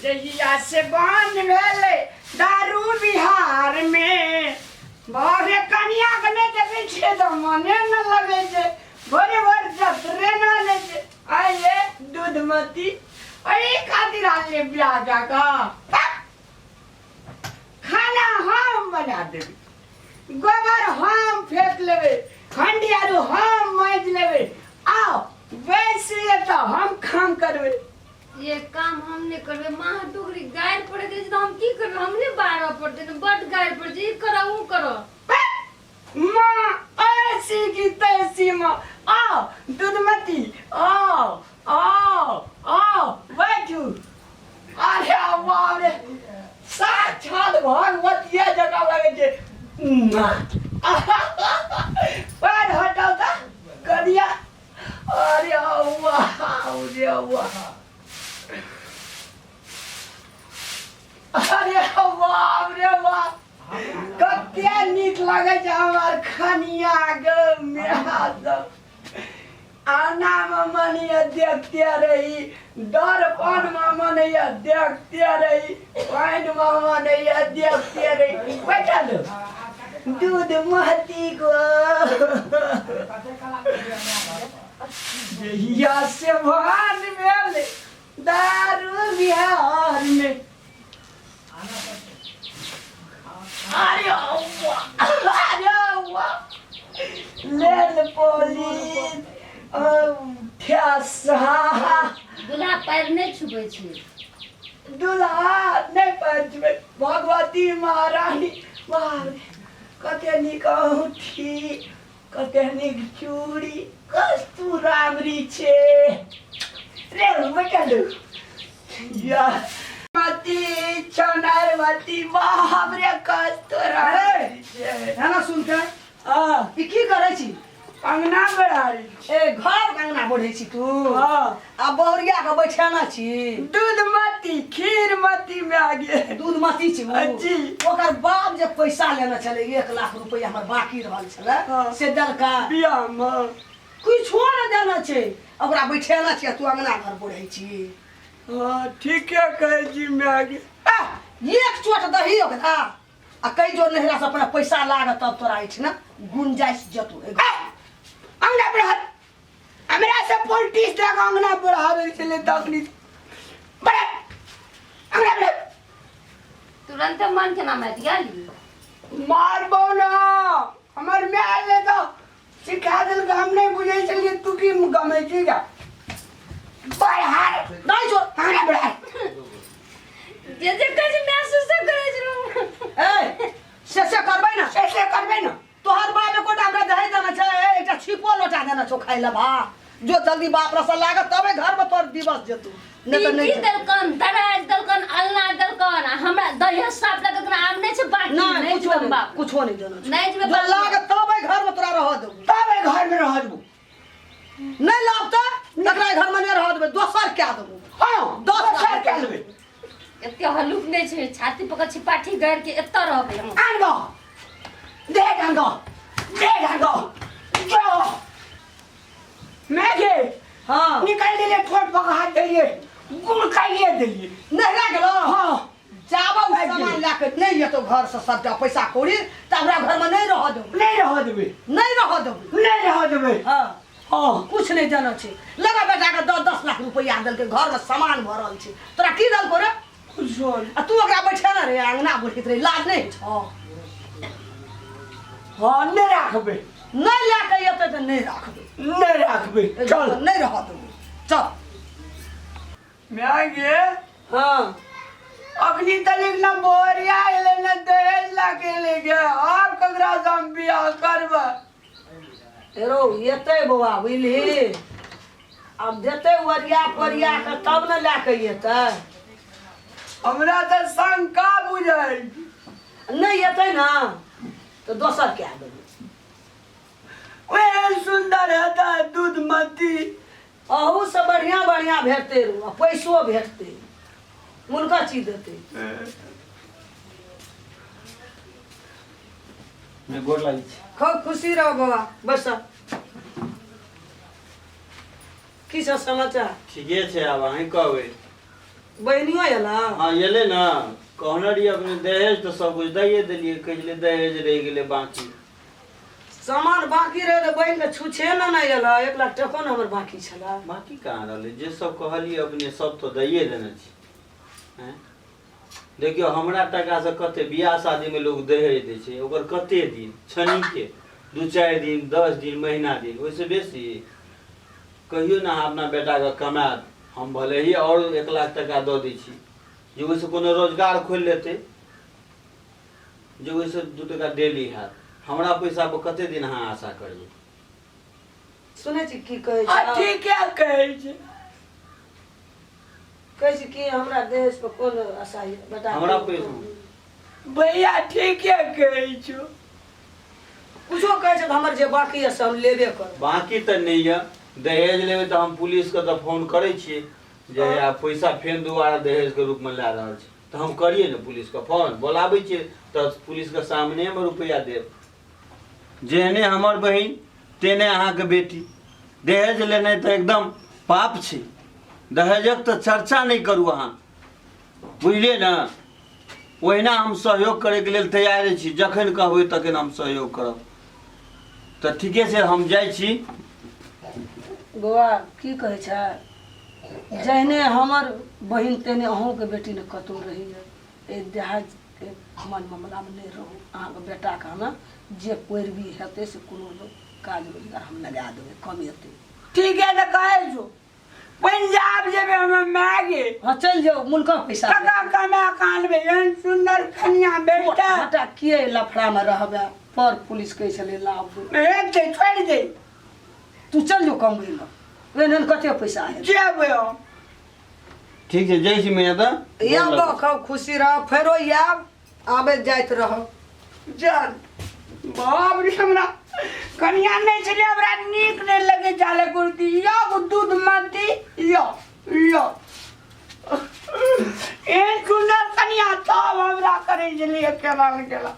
जहिया से बंद भेलै दारू बिहार में, बाप रे, कनिया के नहि देखै छियै तऽ मने न लगै छै, भोरे भोर जतरे न लै छै। आइये दूधमती, एहि खातिर आनलियै बियाह कए कऽ। खाना हम बना देबै, गोबर हम फेंक लेबै, हंडी आरू हम माजि लेबै, आओ बैसबै तऽ हम काम करबै। ये काम हम नहि करबै। माँ टुकड़ी गारि पड़ैत रहै छै तऽ हम की करबै? हमरे बारऽ पड़तै ने, बड्ड गारि पड़ै छै, ई करऽ ओ करऽ। माँ ऐसी की तैसी। माँ आओ, दूधमती आओ, आओ आओ, बैठू। अरे बाप रे, साक्षात भगवतीये जकाँ लगै छै। पैर हटाउ तऽ कनिया। अरे वाह रे वाह, अरे बाप रे बाप, कते नीक लगै छै हमर खनिया ग। माय सब आना में मन ये देखते रही, दर्पण में मन ये देखते रही, पानि में मन ये देखते रही। बैठल दूध महती को जहिया से भान भेल दारू बिहार में। अरे अरे वाह, लेल पोलिस ठेसा। दुल्हा पैर नहि छुबै छै। दुल्हा नहि पैर छुबै। भगवती महारानी, बाप रे, कते नीक औंठी, कते नीक चूड़ी, कस्तू रामरी छे रे। बैठल या मती छनार मती, बाप रे, कस्तू रामरी छे। एना सुनते। हाँ। ई की करै छी? अंगना बढ़ारी। ए, घर अंगना बढ़ै छी तू? हाँ। आ बहुरिया के बैठेना छी? दूध मती खीर मती में आ गए। दूध मती छी उ? जी। ओकर बाप जे पैसा लेने छलै, 1 लाख रुपैआ हमर बाकी रहल छलै, से देलका? बियाह में किछो नहि देने छै। ओकरा बैठेना छी आ तू अंगना घर बढ़ै छी? हाँ, ठीके कहै छी माय गे। आ, एक चोट दही ओकरा आ कई जो नहिरा से अपना पैसा लागत, तब तोरा अछि ने गुंजाइश जतो। ए, अंगना बढ़ा, हमरा से पॉलिटिक्स दे के अंगना बढ़ावे छलै तखनी। बढ़ा अंगना बढ़ा। तुरंत मन केना मारि गेली? मारबो ना, हमर माय ले तो सिखा देलक, हम नहीं बुझै छलियै। तू की गमै छी गा? बढ़ा। नहीं छोड़। अंगना बढ़ा। जे जे कहै छै महसूस सब करै छै। ए, से से करबै ना? से से करबै ना। तोहर बाप एकोटा हमरा दहेज देने छै? ए, एकटा छिपो लोटा देने छौ खाइ लए भा। जो जल्दी बाप रसा लागत तबे घर में तोहर दिवस जेतौ, नहि तऽ नहि टीवी जेतौ। देलकन, दराज देलकन, अलना देलकन, आ हमरा दहेज साफ लगत आब नहि छै बाकी। नहि। नहि कुछो जेबै नहि बाप। कुछो नहि देने छौ। नहि जेबै जो बाप। लागत तबे घर में तोरा रह देबौ। तब घर में रह देबो। नहि लाब तऽ तकरा घर में नहि रह देबै, दोसर कए देबौ। हाँ। 10 लाख। दोसर कए लेबै। एते हल्लुक नहि छै, छाती पकड़ छी, पाठी गाड़ि के एतऽ रहबै हम। आन गो दे, आन गो दे, आन गो जो मैं गे। निकाल दिए, ठोट पकड़ हाथ दिए, गुड़ खाइए दिए। नहिरा गेलो? हाँ। जाबऽ ओ आबि सामान गेलै। लए कऽ नहि एतौ घरसँ सबटा पैसा कौड़ी, तऽ हमरा घरमे नहि रहऽ देबौ। नहीं रह देबे। नहि रहऽ देबौ। नहीं रह देबे। हाँ। कुछ नहि जानै छै। लगा बेटाके 10-10 लाख रुपैआ देलकै, घरमे सामान भरल छै। तोरा की देलको रे? कुछ नहीं। आ तू ओकरा बैठेने रे, अंगना बैठैत रहे, लाज नहि होइ छौ? हाँ, नहीं राखबे। नहि लए कऽ एतै तऽ नहि राखबै। नहीं राखबे, चल। नहि रहऽ देबौ, चल। मैं गे। अखनी तलिक न बोरिया एले न दहेज लाके ले गया, आब ककरा से हम बियाह करबै? रौ, एतै बौआ, बुझलिही? आब देतै ओरिया पोरिया कऽ तब ने लए कऽ एतै। हमरा तऽ शंका बुझाइ। नहि एतै ने तऽ दोसर कए देबै। ओहन सुन्दर हेतै दूधमती? अहूसँ बढ़िआँ बढ़िआँ भेटतै रौ, आ पैसो भेटतै, मुनका चीज देतै। मे गोर लागै छी। खूब खुशी रहो बौआ, बैस। की सब समाचार? ठीके छै, आब अहीं कहबै। बहिनियो एला? हाँ, एलै ने। कहने रहियै अपने दहेज तऽ सब कुछ दैए देलियै, कहै छलै दहेज रहि गेलै बाँकी। सामान बाँकी रहै तऽ बहिनके छुछे ने नहि एला, 1 लाख टको ने हमर बाँकी छलै। बाँकी कहाँ रहलै? जे सब कहलियै अपने सब तऽ दैए देने छी। आँय, देखियौ, हमरा टाकासँ कते बियाह शादीमे लोक दहेज दै छै, ओकर कते दिन क्षणिके, 2-4 दिन, 10 दिन, महीना दिन, ओहिसँ बेसी कहियो ने। अहाँ अपना बेटाके कमायत, हम भले ही आओर 1 लाख टाका दऽ दै छी जे ओहिसँ कोनो रोजगार खोलि लेतै, जे ओहिसँ 2 टाका डेली हैत। हमरा पैसा पर कते दिन अहाँ आशा करियै? सुनै छी की कहै आ छै? ठीके कहै छै। कहै छै कि हमरा दहेज पर कोन आशा यऽ बेटा? हमरा पैसा भैया, ठीके कहै छौ। कुछो कहै छै तऽ हमर जे बाँकी यऽ से हम लेबे करब। बाँकी तऽ नहि यऽ। दहेज लेबै तऽ हम पुलिसके तऽ फोन करै छियै जे आब पैसा फेर दोबारा दहेजके रूपमे लए रहल छै, तऽ हम करियै ने पुलिसके फोन, बोलाबै छियै तऽ पुलिसके सामनेमे रुपैआ देब। जेहने हमर बहिन तेहने अहाँके बेटी। दहेज लेनाइ तऽ एकदम पाप छै। दहेजक तऽ चर्चा नहि करू अहाँ, बुझलियै ने? ओहिना हम सहयोग करैके लेल तैयारे छी। जखन कहबै तखन हम सहयोग करब। तऽ ठीके छै, हम जाइ छी। बौआ, की कहै छै, जहने हमर बहिन तेहने अहूँके बेटी ने कतहु रहैए। एहि देहातके मन मामलामे नहि रहू। अहाँके बेटाके हमे जे पैरवी हेतै से कोनो काज रोजगार हम लगा देबै, कमेतै। ठीक है, तऽ कहै छौ पंजाब जेबै हमे माय गे। हँ, चलि जाउ, मुनका पैसा टका कमा कऽ आनबै, एहन सुन्दर कनिया बेटा। हटा, किए लफड़ामे रहबै? पर पुलिस कहै छलै लाभ। हेतै, छोड़ि दे। तू चल जो कमबै लए, एहन एहन कते पैसा हेतै। जेबै हम। ठीक छै, जय श्री मैया तऽ। आब खूब खुशी रह, फेरो आयब, आबैत जाइत रहब। चल। बाप रे, हमरा कनिया नहि छलै, हमरा नीक नहि लगै छलै कुर्ती। यो दूध मती यो यो एहन सुन्दर कनिया तब हमरा करै छलियै, केना केना।